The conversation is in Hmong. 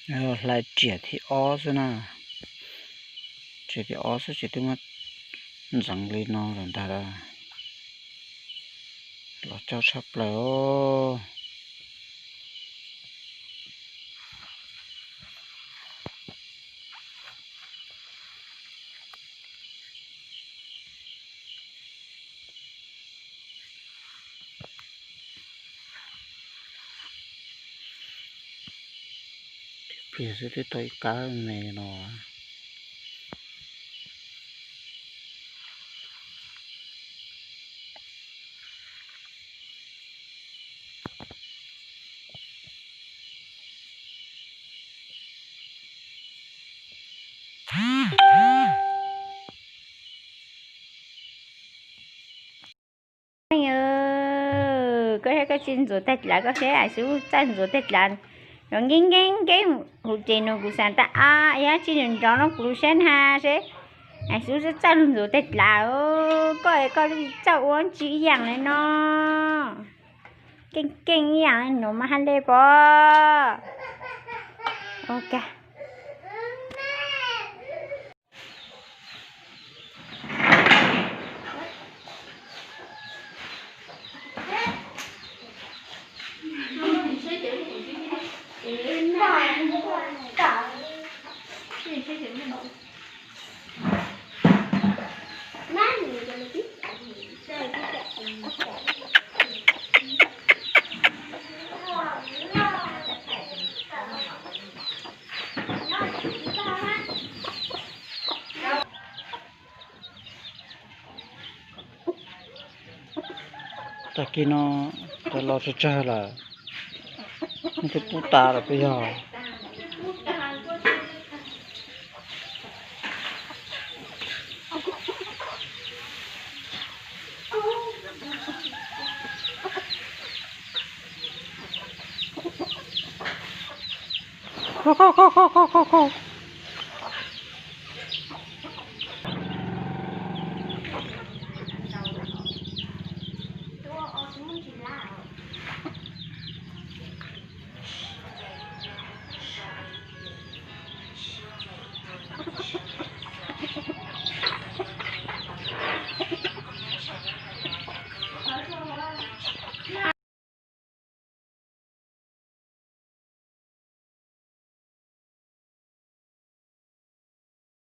Hlais riam thib ob xwb na, riam thib ob xwb ces twb muab ntxeev li no lawm ntag. Los coob tshaj plaws os. Ib pliag xwb twb tau ib kab me no. Koj saib koj tsis ntxuav tag dlav, koj saib Ais Xub txawj ntxuav tag dlav. Nkeeb nkeeb nkeeb, kuv ces nus kuv xav tas a, yog tsis nrov nrov no kuv lub siab na seb. Ais Xub txawj ntxuav tag dlav, koj koj txawj ua tsi ib yaam li no. Keej keej ib yaam li no mas hab le pov. Tag kis no cov los tsawg tsawg lawm, twb pub tas lawm puas yog? Kho kho kho kho kho kho kho.